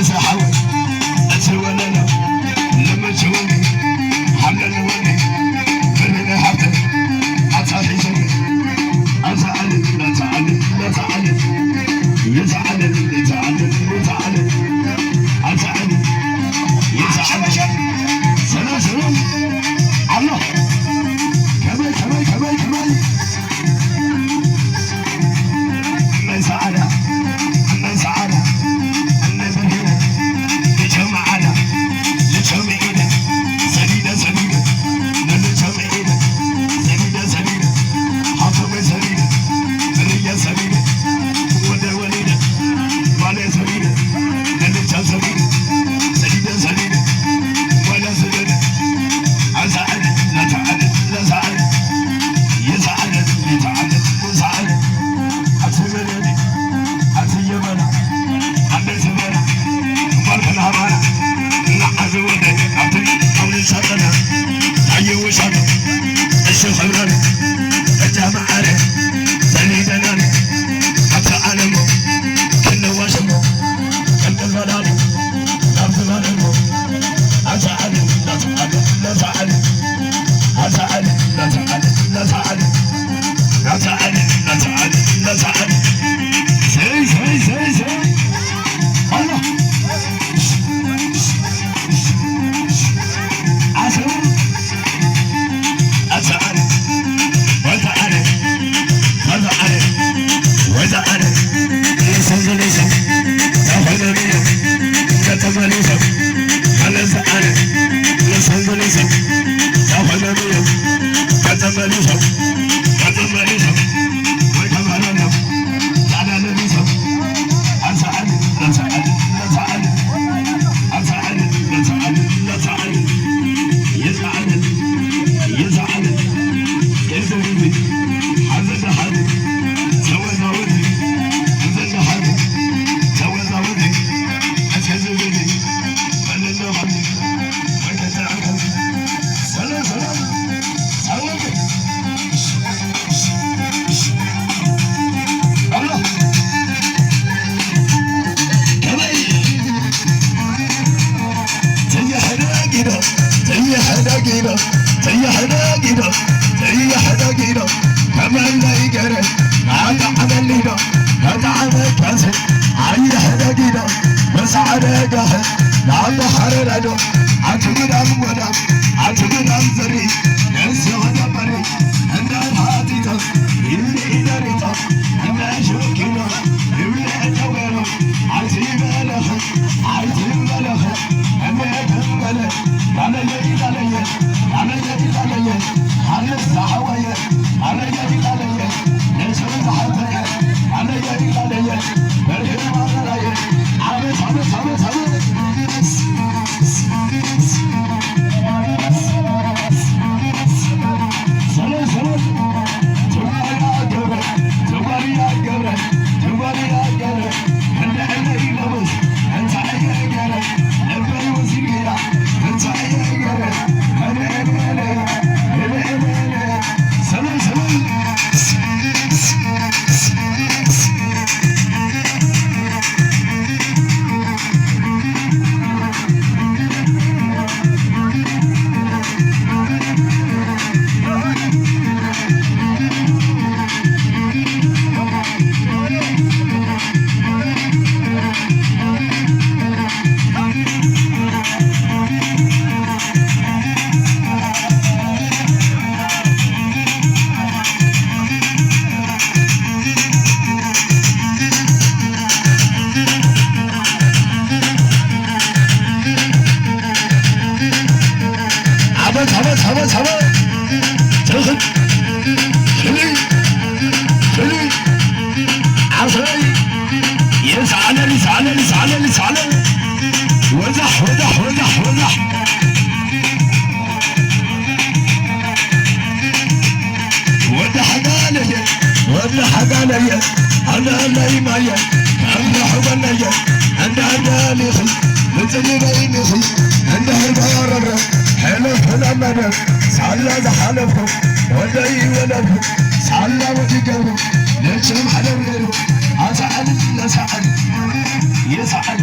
ሰሓወ እቲ ወለሎ ንምችወኒ ሓምለኒ ወኒ ብርነ ሃብተ ኣታ ሒዘኒ ኣታ ኣለ ኣታ ኣለ ኣታ ኣለ ኣታ ኣለ ኣታ ኣለ ኣታ ኣለ ኣታ ኣለ ሰላም ሰላም ኣሎ ከመይ ከመይ ከመይ ከመይ እመይ ሰዓዳ እመይ ሰዓዳ እመይ ብርሂነ ልቸ መዓዳ ልቸ መዒደ ሰዲደ ሰዲደ ንልቸ መዒደ ሰዲደ ሰዲደ ሃብተመይ ሰዲደ ብርየ ሰዲደ ወደ ወሊደ ጓለ ሰዲደ ንልቸ ሰዲደ ሰዲደ ሰዲደ ጓለ ሰዲደ ኣዛዕደ ለተዓደ ለዛዕደ የዛዕደ ለተዓደ የዛዕደ ኣቲ መለሊ ኣቲ የመና ኣበይ ዝበላ እምባል ከናባና እናዓዘ ወደ ኣብቲ ኣውሊ ሳጠና ታየ ወሻቶ እሺ ኸብረን እጃ መዓረ ሰሊደናን ኣብቲ ዓለሞ ክንዋሸሞ ቀልቀል በላሊ ናብ ዝበለሞ ኣዛዕደ ለተዓደ ለዛዕደ ኣዛዕደ ለተዓደ ለዛዕደ ለተዓደ ለተዓደ ለተዓደ ሰይ ሰይ ሰይ ሰይ ኣላ ኣሰቡ ኣዛዕደ ወዛዕደ ወዛዕደ ወዛዕደ ንሰንዘሌሰ ተኸለሚዮ ከተመሊሰ ከለዛዕደ ንሰንዘሌሰ ተኸለሚዮ ከተመሊሰ ከተመሊሰ ወይ ተመለለ ዛዕዳ ለቢሰ ኣዛዕደ ለዛዕደ ለዛዕደ ኣዛዕደ ለዛዕደ ለዛዕደ የዛዕደ የዛዕደ የዘግቢ ሓዘ ደሃደ ተወዛወዘ ሓዘ ደሃደ ተወዛወዘ ኣስከዝብሊ በለለኹ ኣየሕደጊዶ በሳዕደ ጋህ ናባሃረ ላዶ ኣቲ ግዳም ወዳም ኣቲ ግዳም ዘሪ ነዚ ወደበሪ እንደ ሃቲቶ ይብሊ ኢደሪቶ እንደ ሹኪሎ ይብሊ እተወሎ ኣቲ በለኸ ኣቲ በለኸ እንደ ተበለ ላለየ ላለየ ላለየ ላለየ ሓርስ ዝሓወየ ላለየ ላለየ ነሰብ ዝሓተየ ላለየ ላለየ ዓመት ዓመት ዓመት ዓመት ትኽል ፍሉይ ፍሉይ ዓሰይ ይስዓለል ይስዓለል ይስዓለል ይስዓለል ወዛሕ ወዛሕ ወዛሕ ወዛሕ ወዲ ሓጋለየ ወዲ ሓጋለየ ኣነ ኣለይ ማየ ከምረሕበለየ እንዳዳሊኺ ብፅሊ በይንኺ እንዳህባረረ ሕለፍ ለመደ ሳላ ዝሓለፍኩ ወደይ ወለድኩ ሳላ ወዲ ገብሩ ነችም ሓደር ገይሩ ኣሳዕል ለሳዕል የሳዕል